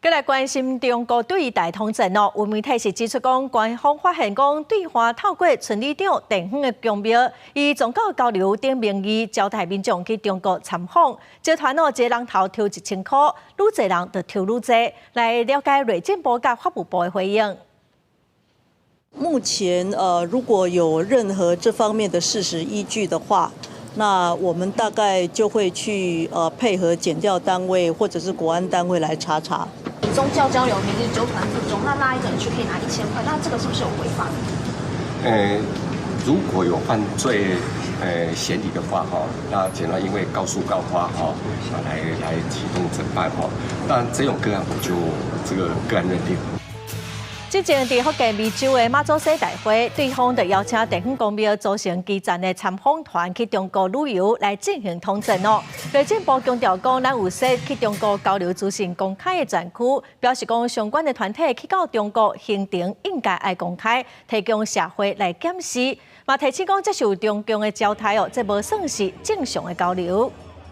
閣來關心中國對台統戰哦，有媒體是指出講，官方發現講，對方透過村里長地方的宮廟，以宗教交流等名義招待民眾去中國參訪，集團哦，一个人頭抽1000箍，愈濟人就抽愈濟。來了解內政部佮法務部的回應。目前如果有任何這方面的事實依據的話，那我們大概就會去配合檢調單位或者是國安單位來查查。以宗教交流名義糾團赴中，那拉一個人去可以拿1000塊，那這個是不是有違法？如果有犯罪嫌疑的話，哈，那檢察因為告訴告發哈，來啟動偵辦哈，但這種個案我就這個個案認定。之前佇福建湄洲的媽祖世大會，對方就邀請地方宮廟組成基層的參訪團去中國旅遊來進行統戰哦。內政部強調講，咱有設去中國交流資訊公開的專區，表示講相關的團體去到中國行程應該愛公開，提供社會來檢視。嘛提醒講接受中共的招待哦，這無算是正常的交流。